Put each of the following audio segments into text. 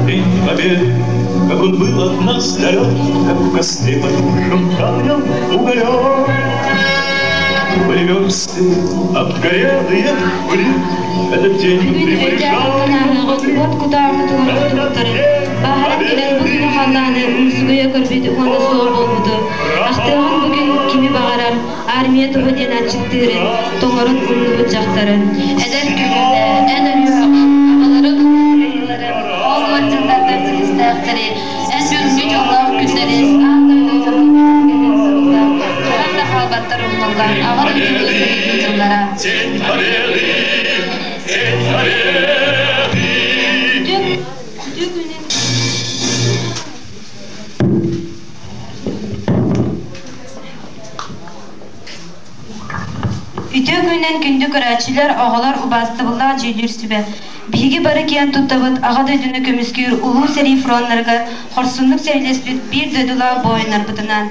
День Победы, как он был от нас далек, как в костре потухшем таял уголек. Были версты обгорелые были, этот день Бүгүн приближал. өйдөөх уот кутаакы тугар охтубуттарын, бааһыран кэлэн бу күнү халлааны умсугуйа көрбүт уонна суох буолбуту, ахтыаҕын бүгүн кими баҕарар армия туһа диэн аччыктыырын, тоҥорун умнубут дьахтары. Эдэр көлүөнэ, эн өрүөҕүҥ, аҕаларын кыайыыларын, ол уот дьыллартан силистээхтэри, эн бүгүҥҥү дьоллоох күннэрин, аан дойду дьонун-сэргэтин суруллан, хаһан да хаалбаттар умнуллан, Аҕа дойдуну сэриитин дьыллара. День Победы! День Победы! Үтүө үтүө күнүн Үтүө күнүнэн күндү көрөөччүлэр, оҕолор, убаастабыллаах дьүүллүүр сүбэ! Биһиги бары киэн туттабыт Аҕа дойдуну көмүскүүр Улуу сэрии фроннарыгар хорсуннук сэриилэспит биир дойдулаах буойуннарбытынан.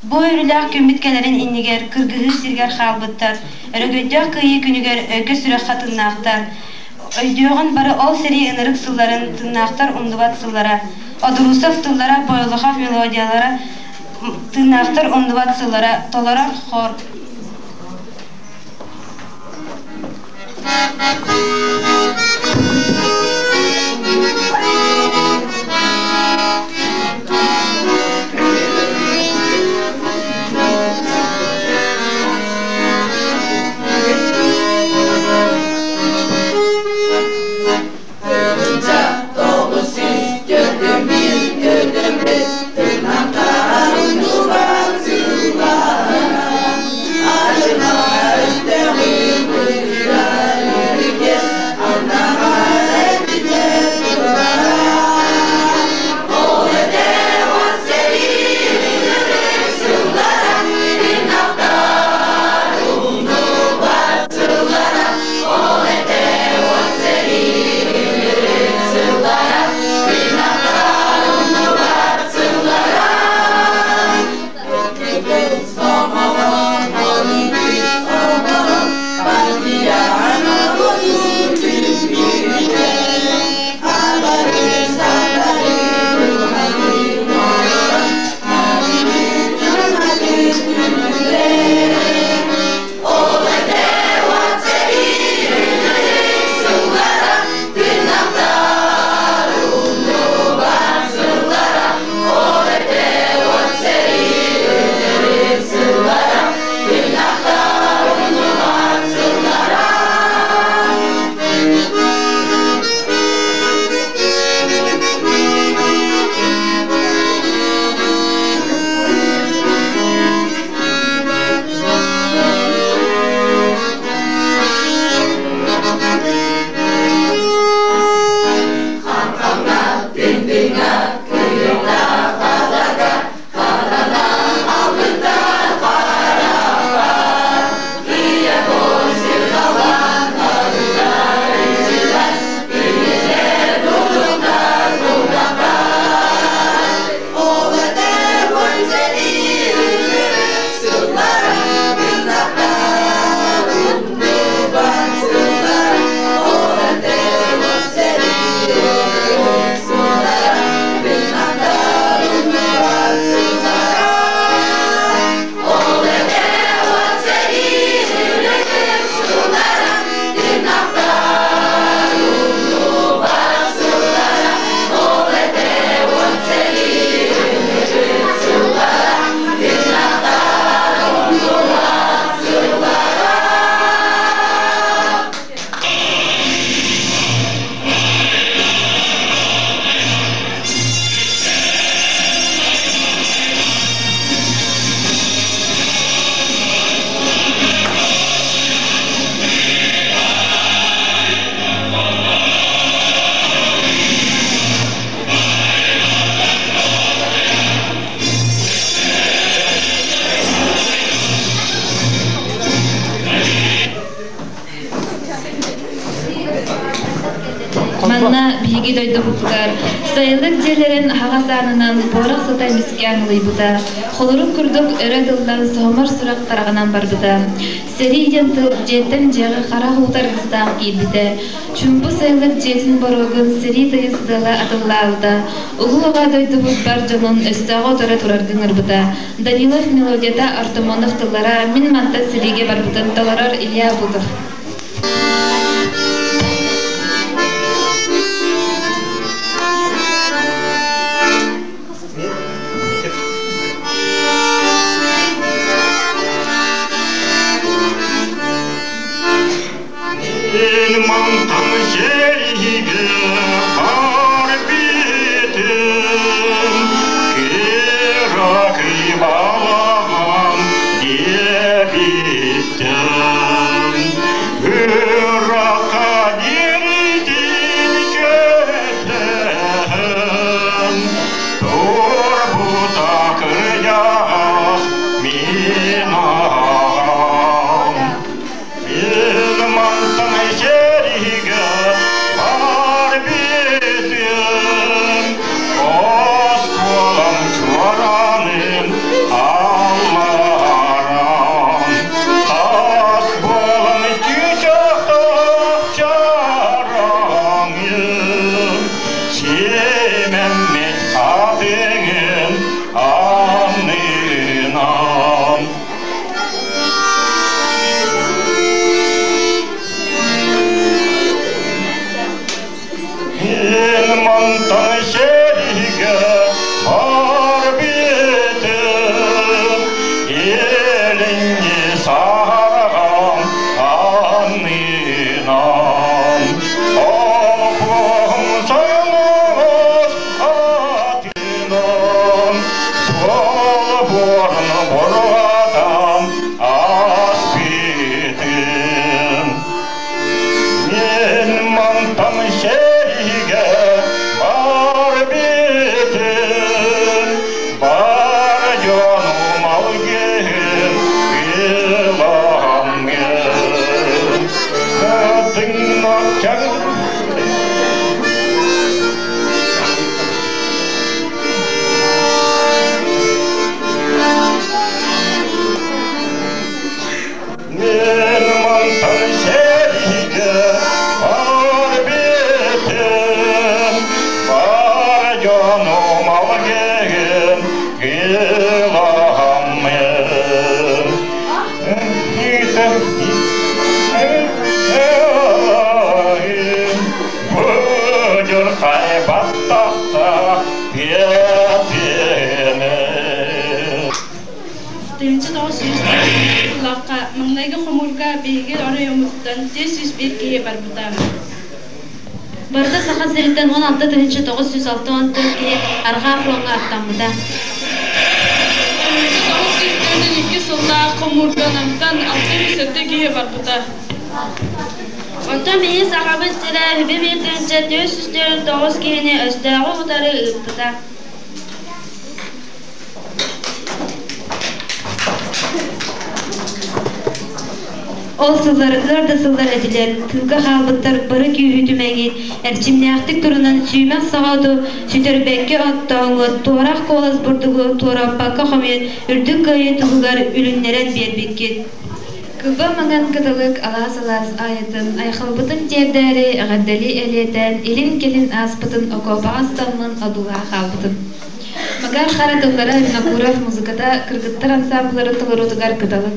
Бу үөрүүлээх күммүт кэлэрин иннигэр кыргыһыы сиригэр хаалбыттар, өрөгөйдөөх Кыайыы күнүгэр өйгө сүрэххэ тыыннаахтар. Өйдүөҕүн бары ол сэрии ынырык сылларын тыыннаахтар умнубат сыллара. Одурусов тыллара, Бойлохов мелодиялара тыыннаахтар умнубат сыллара толорор хор. Манна биһиги дойдубутугар сайылык дьиэлэрин аһаҕас аанынан буорах сыта эмискэ аҥылыйбыта, холорук курдук өрө тыллан соһумар сурах тараҕынан барбыта. Сэрии диэн тыл дьиэттэн дьиэҕэ харах уута аргыстаах киирбитэ. Чуумпу сайылык дьиэтин боруогун сэрии тыйыс тыала атыллаабыта, улуу аҕа дойдубут бар дьонун өстөөҕү утары турарга ыҥырбыта. Данилов мелодията, Артамонов тыллара «Мин мантан сэриигэ барбытым» толорор Илья Бутов. Мантан сэриигэ бар битим, кыра балаҕан диэбиттэн, ырахха диэритин көтөн, турбута кырдьаҕас мин аҕам. Мин мантан сэриигэ бар битим, оскуолам чуораанын алларан, тас буолан чыычаахтаах чараҥын, сиэмэммит хатыҥын аннынан. Мин мантан сэриигэ бар битим, илиҥҥи саһарҕам аннынан, олохпун санаҕас атынан, суол буорун бурҕатан аспытым. Мин мантан сэриигэ бар битим, бар дьонум алгыһын ыламмын. Тыҥнаккан Мен мантан сэриигэ бар битим, бар дьонум алгыһын ыламмын. Будьурхай баттахта пиэтине. 1900 сыллаахха маҥнайгы хомуурга биһиги оройуоммутуттан 401 киһи барбыта. Барыта Саха сириттэн 16 964 киһи Арҕаа фроҥҥа аттаммыта. 1942 сыллаах хомуурга Намтан 607 киһи барбыта. Онтон биһиги Сахабыт сирэ 1 449 киһини өстөөҕү утары ыыппыта. Ол сыллар ыар да сыллар этилэр, тыылга хаалбыттар бары күүһү түмэҥҥит, эрчимнээхтик турунан сүүмэх саҕа оту сүтэрбэккэ оттооҥҥут, туорах куолас бурдугу туораппакка хомуйан үрдүк кыайыы туһугар үлүннэрэн биэрбиккит. Кыба маҥан кыталык алаас-алаас аайытын айхалбытын тиэрдээри эҕэрдэлии элиэтээн илин-кэлин ааспытын окуопаҕа ыстаммын одуулаһа хаалбытым. Макар Хара тыллара Винокуров музыката кыргыттар ансаамбылларын толоруутугар кыталык.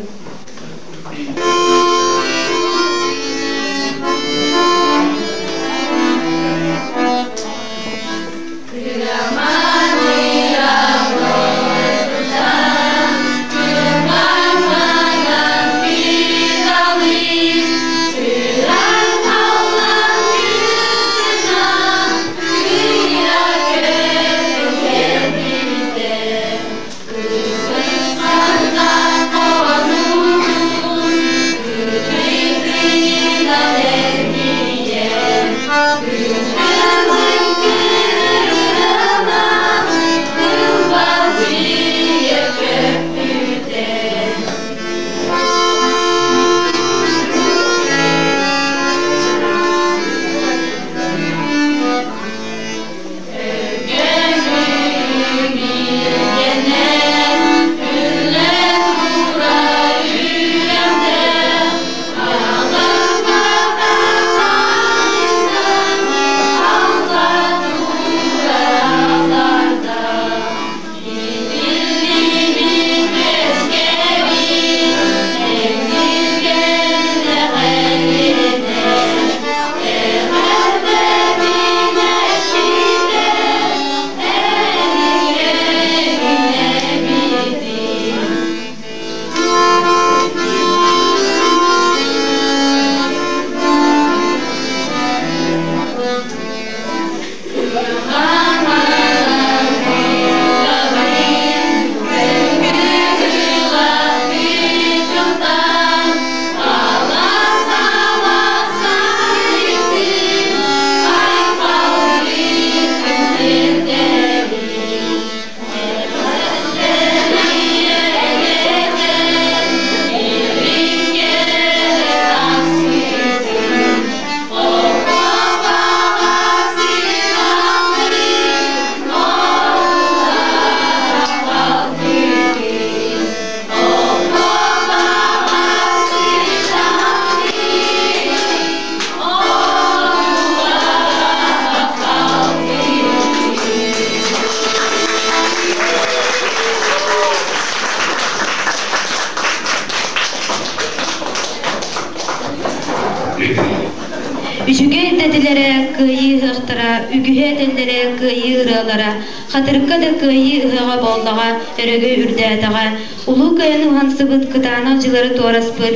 Үчүгэй да этилэрэ кыайыы ыһыахтара, үгүһү этэллэрэ кыайыы ырыалара, Хатырыкка да кыайыы ыһыаҕа буоллаҕа, өрөгөй үрдээтэҕэ, Улуу Кыайыны уһансыбыт, кытаанах дьыллары туораспыт,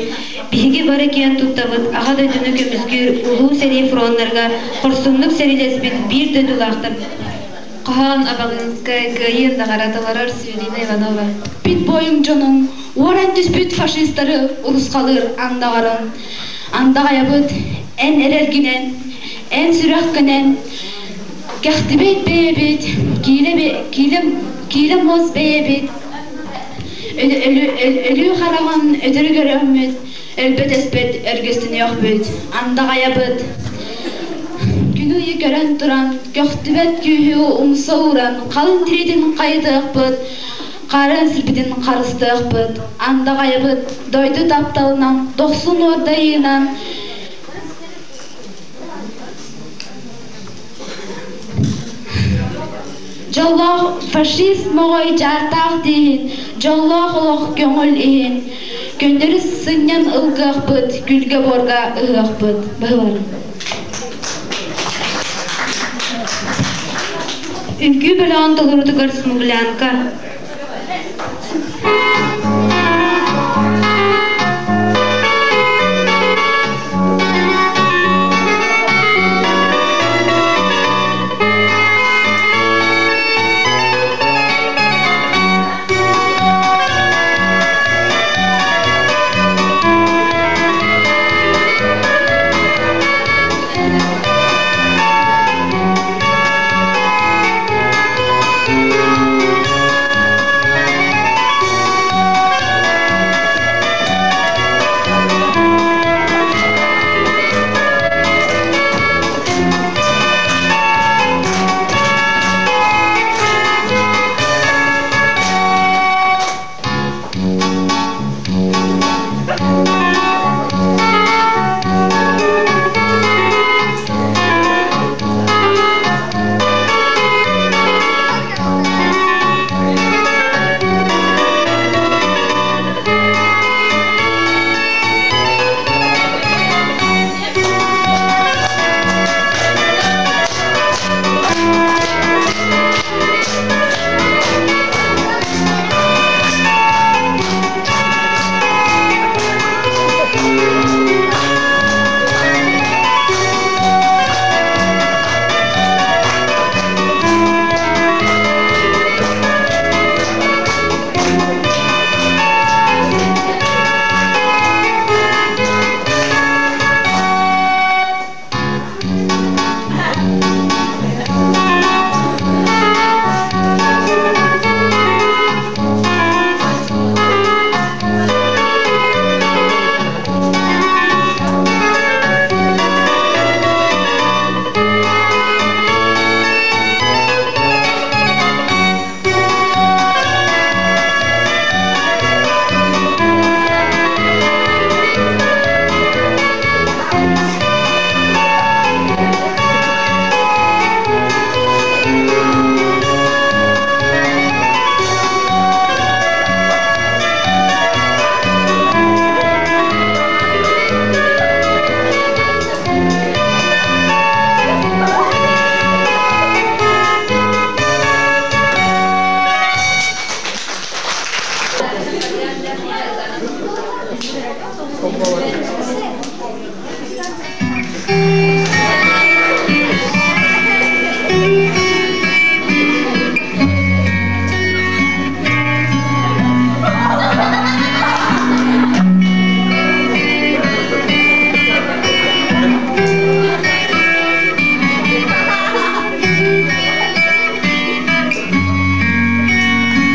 биһиги бары киэн туттабыт Аҕа дойдуну көмүскүүр Улуу сэрии фроннарыгар хорсуннук сэриилэспит биир дойдулаахтар Хоһоон Абаҕыынскай Кыайыы андаҕара толорор Светлана Иванова. Бит буойун дьонун уоран түспүт фашистары урусхалыыр андаҕарын андаҕайабыт эн эрэлгинэн, эн сүрэххинэн кэхтибит бэйэбит, киилэ, киилэ муос бэйэбит, өлүү хараҕын өтөрү көрөммүт, өлбөт-өспөт өргөстөнүөхпүт, андаҕайабыт. Күнү ыйы көрөн туран, көхтүбэт күүһү умса ууран, халыҥ тириитин хайытыахпыт, харын сирбитин харыстыахпыт, андаҕайабыт, дойду тапталынан, дохсун уордайыынан Дьоллоох фашист моҕой дьааттаах диэһин, дьоллоох олох көҥүл иһин, көннөрү сынньан ылгыахпыт, күлгэ-буорга ыһыахпыт. Баһылар. Үҥкүү бөлөҕүн толоруутугар смуглянка.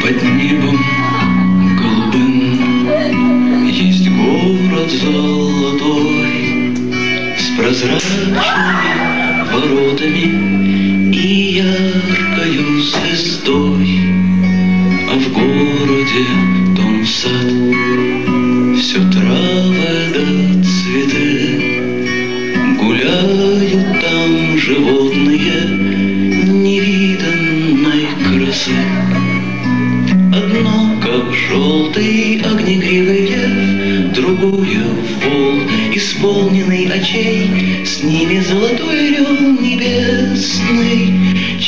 Под небом голубым есть город золотой с прозрачными воротами и яркою звездой. А в городе том сад все травы да цветы. Гуляют там животные невиданной красы. Одно, как желтый огнегривый лев, Другое — вол, исполненный очей, С ними за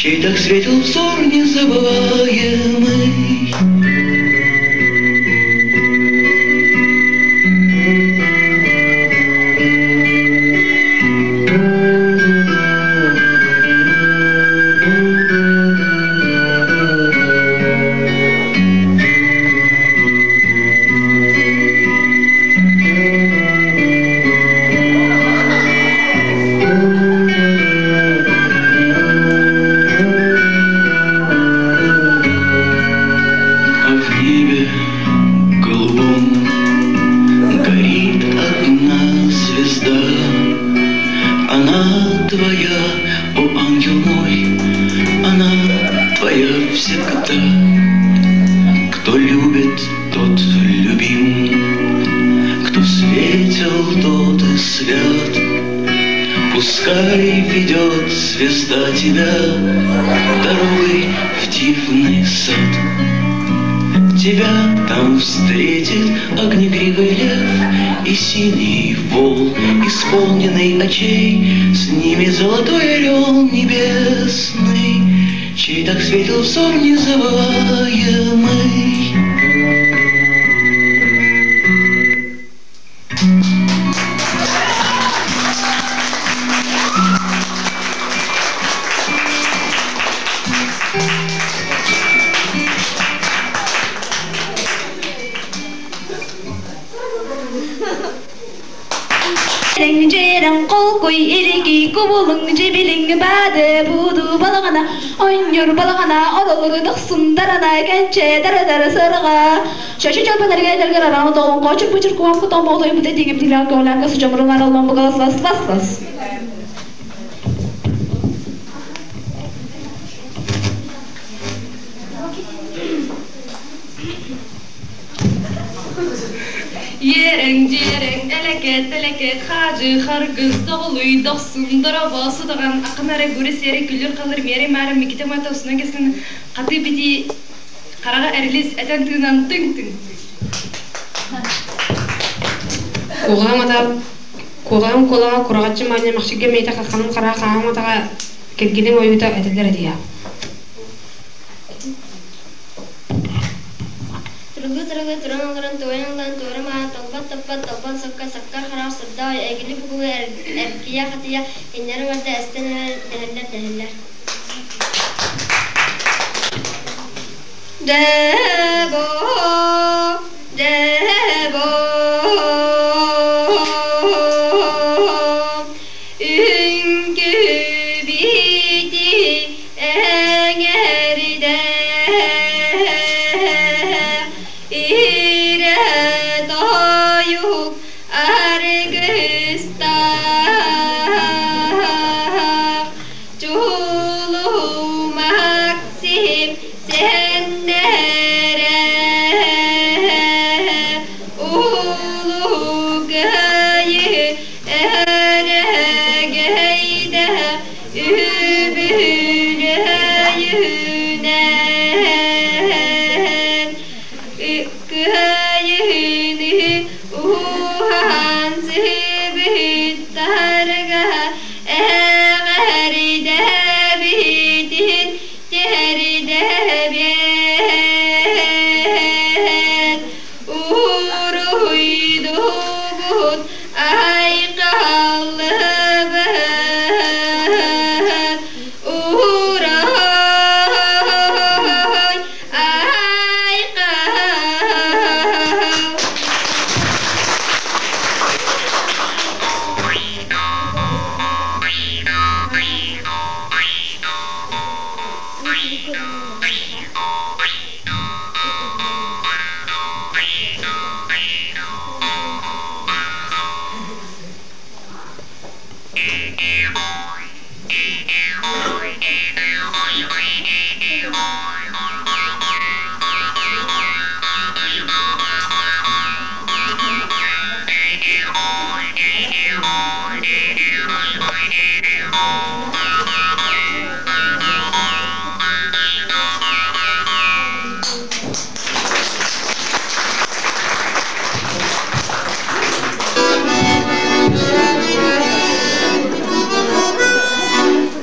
Чей так светел взор незабываемый. А в небе голубом горит одна звезда. Она твоя, о ангел мой, она твоя всегда. Кто любит, тот любим, кто светел, тот и свят. Пускай ведет звезда тебя дорогой в дивный сад. Тебя там встретит огнегривый лев и синий вол, исполненный очей, с ними золотой орел небесный, чей так светел взор незабываемый. Жерен колкуй илики кубулуң жебилиң баады буду балагана ойнюр балагана оролуру дохсундарана кенче дара сырга шашы чалпанарга дергер арама толон кочур бучур куам кутом болтой бute дигим дилан коланга сучамурунар олон бугалас лас лас лас. Ерең жерең элекет элекет хажы харгыз тоғлуй дохсун дорово судаган акынары гүрі сери күлүр калыр мери мары миките мата усуна кесин каты бити карага эрилис этен тыынан тың тың. Кугаамата кугаам кулага курагачы маня махшиге мейта хаханын кара хааматага киргинин оюта этелер этия. Турулу туран олорон туойан ылан туора маан толбат таппат толбон сокка саккар хараах сырдаа эгили бугулу эргийэ хатыйа иннэри барда эстэн эрэр дэһэллэр дэһэллэр Дебо, дебо, үҥкүү бити эҥэрдэ ирэ тойук аргыстаах чулуу Максим сеннере улуу кыайыы өрөгөйдө үбүлүөйүнэн кыайыыны уһансыбыттарга эҕэрдэбитин тиэрдэбит уруйдуубут айхаллыбыт уруй айхал.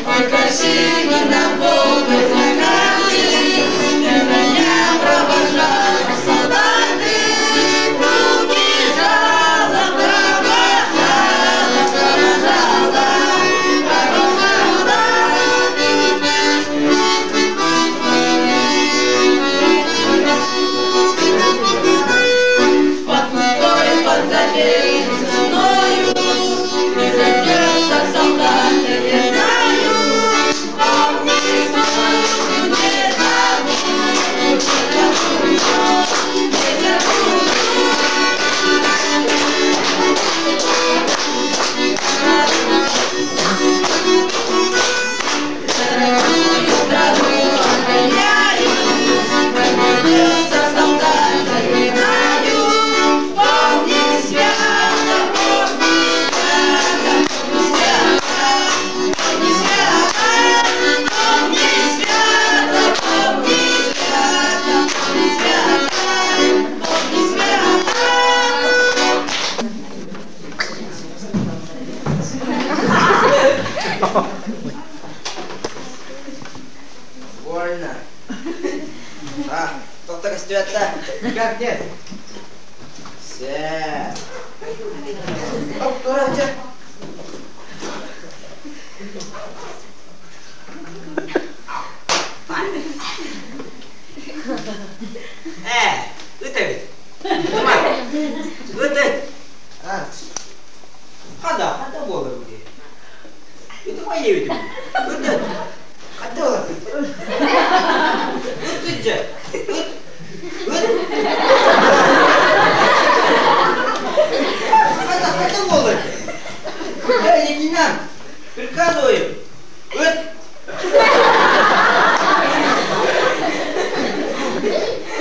Ой, красиво на поле. Больно. А, тоқта көстүбэт Как нет? Сэ. Оп, тура, чэ. Ээ, ыт эбит. Туман. Ыт, ыт. А, хада, хада буолар бу дии. Ытыма диэбитим. Ыт, ыт. Хада буолар ыт. Ыт, ыт дьэ. Ыт. Ыт. Хада, хада буолар. Эй, лейтенант, приказываю. Ыт.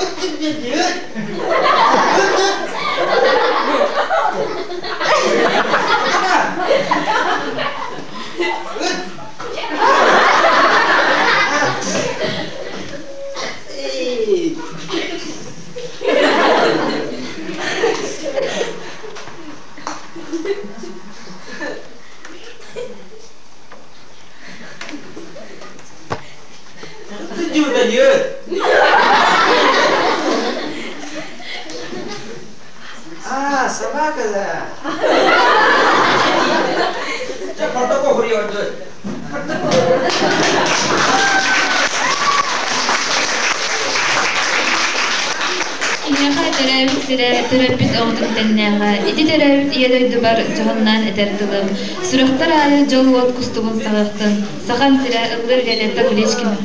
Ыт диэн ыт. Ыт, ыт. Хада. Ыт. Эй. Ыт дьүөтэ А, собака, да. Чэ, протокол суруйуорду. Протокол. Киниэхэ төрөөбүт сирэ, төрөппүт оҕотун тэҥнээҕэ, ити төрөөбүт ийэ дойдубар дьоһуннаан этэр тылым, сүрэхтэр аайы дьол-уот кустугун саҕахтын, Сахам сирэ ыллыыр Виолетта Куличкина.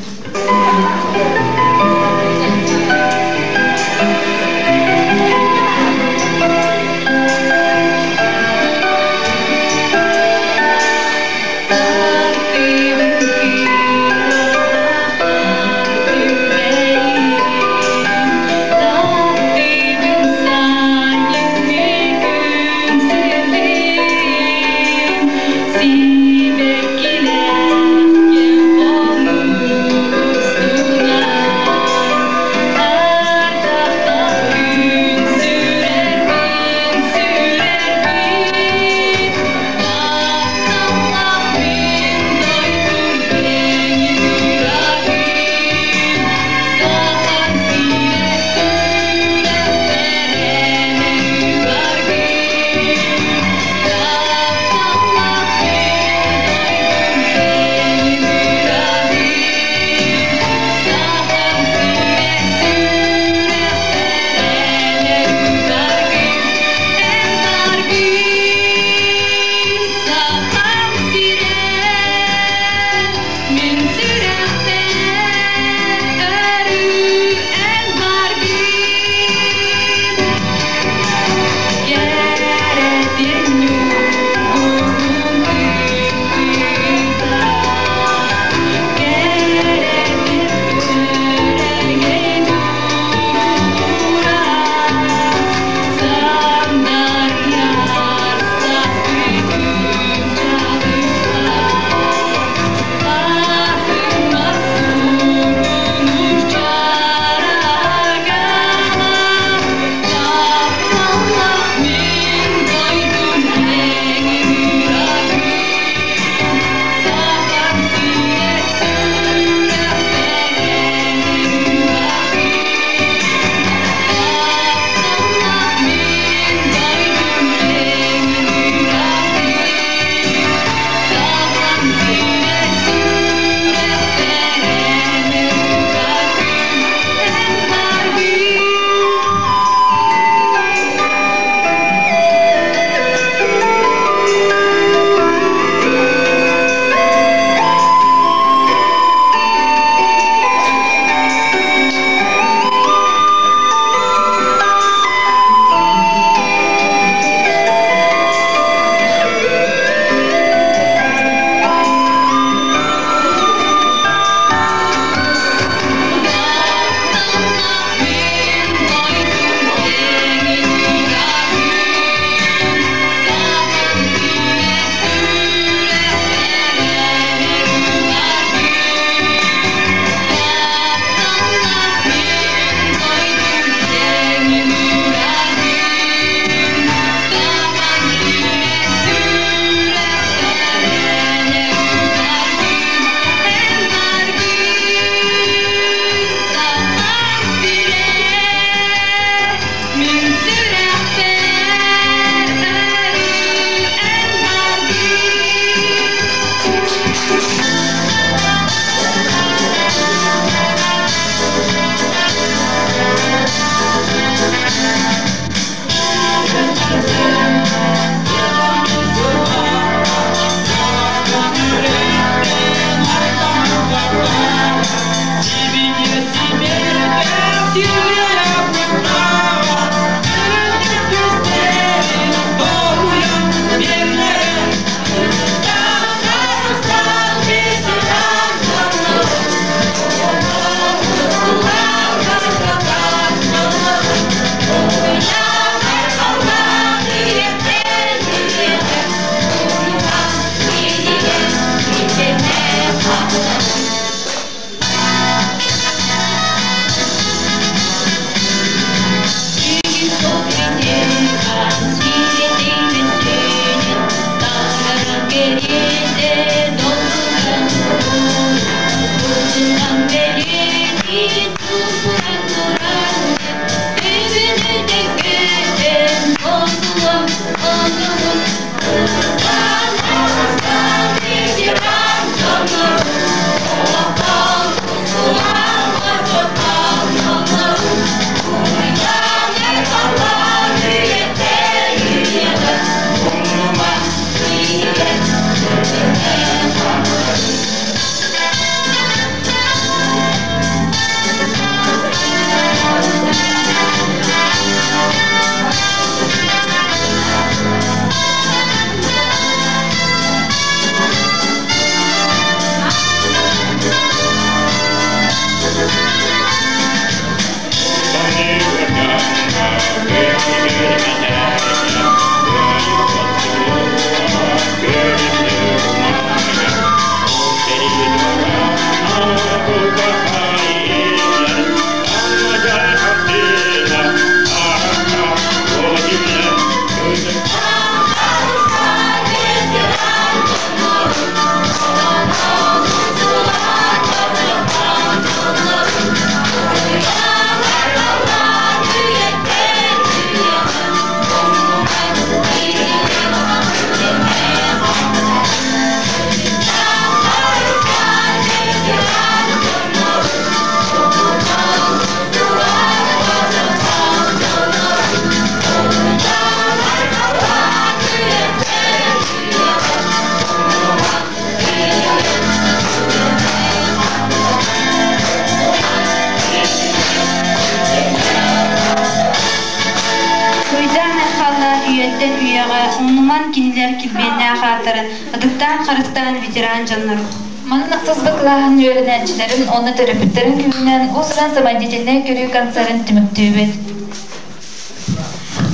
Умнуман кинилэр килбиэннээх ааттарын, ытыктаан харыстаан ветеран дьоннору. Манан ахсыс Б кылааһын үөрэнээччилэрин уонна төрөппүттэрин күүһүнэн уус-уран самодеятельнай көрүү концерын түмүктүүбүт.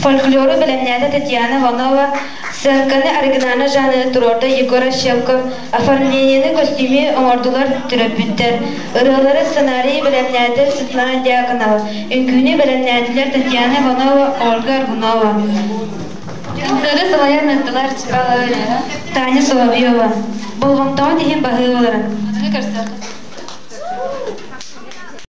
Фольклору бэлэмнээтэ Татьяна Иванова, сценканы оригинальнай жанры туруорда Егор Ощепков, оформлениены костюму оҥордулар төрөппүттэр, ырыалары сценарийы бэлэмнээтэ Светлана Дьяконова, үҥкүүнү бэлэмнээтилэр Татьяна Иванова, Ольга Аргунова. Концеры салайан ыыттылар Чапалова Лена. Таня Соловьева. Болҕомтоҕут иһин баһыыбаларын. Аныгы көрсүөххэ.